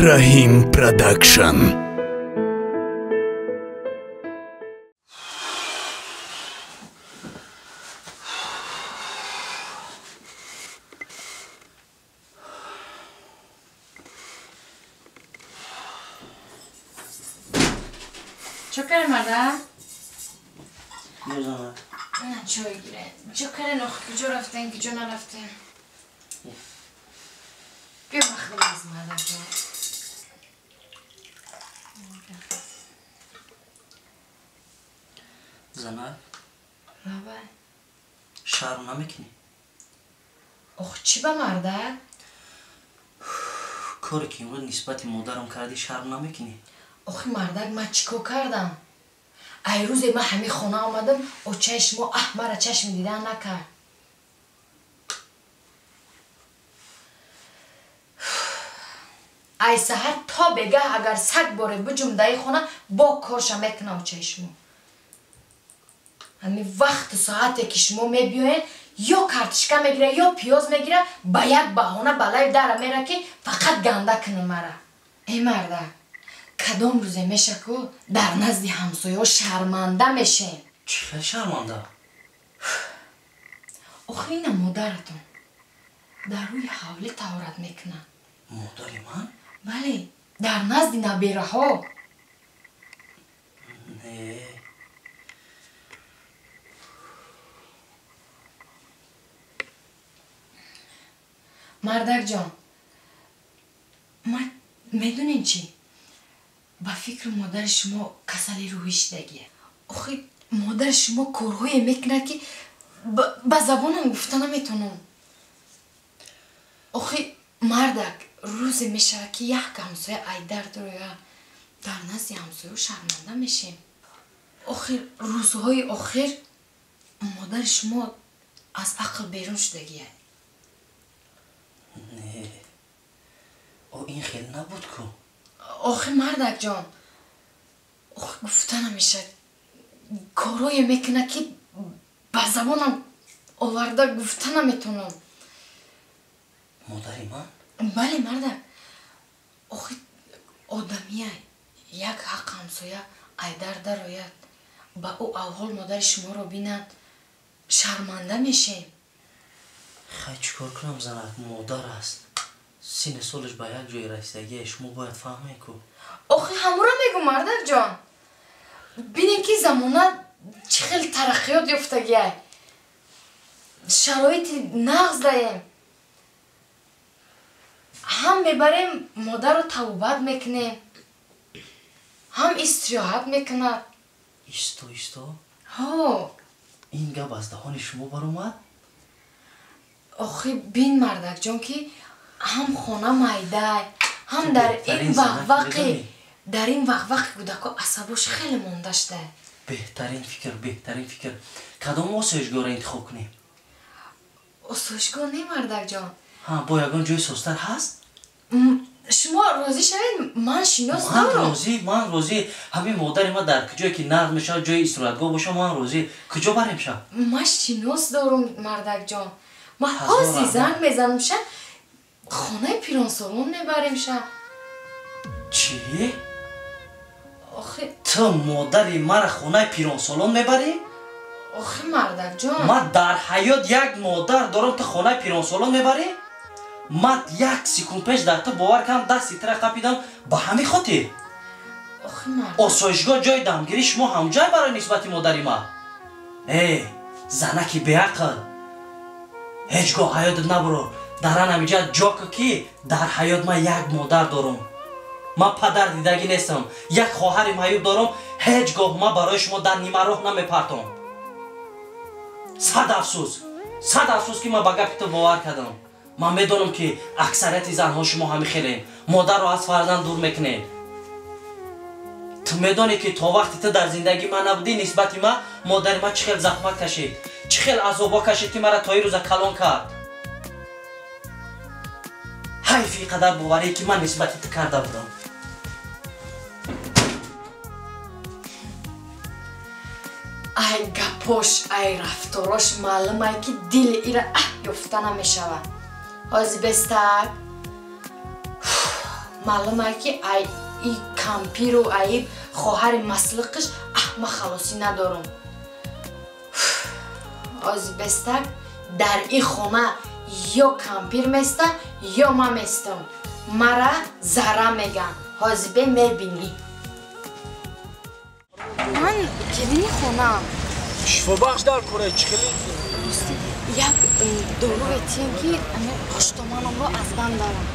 Раҳим Продакшн. Чо кардем, марда? Мезанад. На, чой гире. Чо кардем, охи, куҷо рафтем, куҷо нарафтем? Биё махрем аз мардаҷон. Занак? Лабай. Шарм намекунӣ? Ох, чӣ ба мардак? Коре ки имрӯз нисбати модарам кардӣ, шарм намекунӣ? Охи мардак, ман чӣ кор кардам? Ай рӯзе ман ҳамин хона омадам, очаи шумо аҳ мара чашми дидан накард. Ай саҳар то бегаҳ агар саг боре биҷум даи хона, бо корша мекуна очаи шумо. Ҳамин вақту соате ки шумо мебиёед, ё картишка мегира, ё пиёз мегира, ба як баҳона балаи дара мера, ки фақат ганда кунам мара. Эй мардак, кадом рӯзе меша ку дар назди ҳамсояҳо шарманда мешем? Чӣ хел шарманда? Охи ина модаратон дар рӯи ҳавлӣ таҳорат мекунад. Модари ман? Бале, дар назди набераҳо. Не. Мардакҷон, ман медонем чӣ? Ба фикру модари шумо касали рӯҳӣ шидагия. Охи модари шумо корҳое мекунад, ки ба забонам гуфта наметавонам. Охи мардак, рӯзе мешавад, ки як ҳамсоя айдар дороя, дар назди ҳамсояҳо шарманда мешем. Охир рӯзҳои охир модари шумо аз ақл берун шудагия. Не, о ин хел набуд ку. Охи мардакҷон, охи гуфта намешавад, корҳое мекунад, ки ба забонам оварда гуфта наметавонам. Модари ман? Бале, мардак. Охи одамия як ҳақ ҳамсоя айдар дарояд, ба ӯ авҳол модари шуморо бинад, шарманда мешем. Хай, чӣ кор кунам, занак, модар аст. Синни солаш ба як ҷое расидагие, шумо бояд фаҳмед ку. Охи ҳамуро мегӯм, мардакҷон. Бинем, ки замона чӣ хел тараққиёт ёфтагиай. Шароити нағз даем. Ҳам мебарем модарро тавбат мекунем, ҳам истироҳат мекунад. Исто, исто. Ҳо. Ин гап аз даҳони шумо баромад? Охи бин, мардакҷон, ки ҳам хона майдай, ҳам Ту дар беҳтарин ин занак вақвақи медонӣ? Дар ин вақвақи кӯдако асабош хеле монда шуда. Беҳтарин фикр, беҳтарин фикр. Кадом осоишгоҳро интихоб кунем? Осоишгоҳ не, мардакҷон. Ҳа, бо ягон ҷои созтар ҳаст? Шумо розӣ шавед, ман шинос Ман дорам. розӣ, ман розӣ. Ҳамин модари ман дар куҷое ки нағз мешавад, ҷои истироҳатгоҳ боша, ман розӣ. Куҷо барем ша? Ман шинос дорам, мардакҷон. Ман Ҳазор ҳозир раҳмат. занг мезанам ша, хонаи пиронсолон мебарем ша. Чӣ? Охи Ту модари мара хонаи пиронсолон мебарӣ? Охи мардакҷон. Ман дар ҳаёт як модар дорам, ту хонаи пиронсолон мебарӣ? Ман як секунд пеш дар ту бовар кардам, дасти тура қапидам ба ҳамин хотир. Охи мард. Осоишгоҳ ҷои дамгирӣ шумо ҳамҷай барои нисбати модари ман? Э, занаки беақл, ҳеҷ гоҳ ҳаётат набуро дар ан ҳамиҷа ҷо ку, ки дар ҳаёт ман як модар дорам. Ман падар дидагӣ нестам, як хоҳари маъюб дорам. Ҳеҷ гоҳ ман барои шумо дар нимароҳ намепартом. Сад афсӯс, сад афсӯс, ки ман ба гапи ту бовар кардам. Ман медонам, ки аксарияти занҳо шумо ҳамин хелем, модарро аз фарзанд дур мекунед. Ту медонӣ, ки то вақте ту дар зиндагии ман набудӣ, нисбати ман модари ман чӣ хел заҳмат кашид, чӣ хел азобҳо кашид, ки мара то ин рӯза калон кард. Ҳайфи ин қадар боварие, ки ман нисбати ту карда будам. Ай гапош, ай рафторош маълумай, ки дили ира аҳ ёфта намешавад. Ҳозир бестак. Маълум ай ки ай и кампиру ай хоҳари маслиқиш ма халосӣ надорам. Ози бестак дар и хона ё кампир места, ё ман местам. Мара зара меган. Ҳозир бе мебинӣ. Ман келини хонаам. Шифобахш дар кораи чӣ хеле? Рости як дору ветием ки хуштоманамро аз банд барам.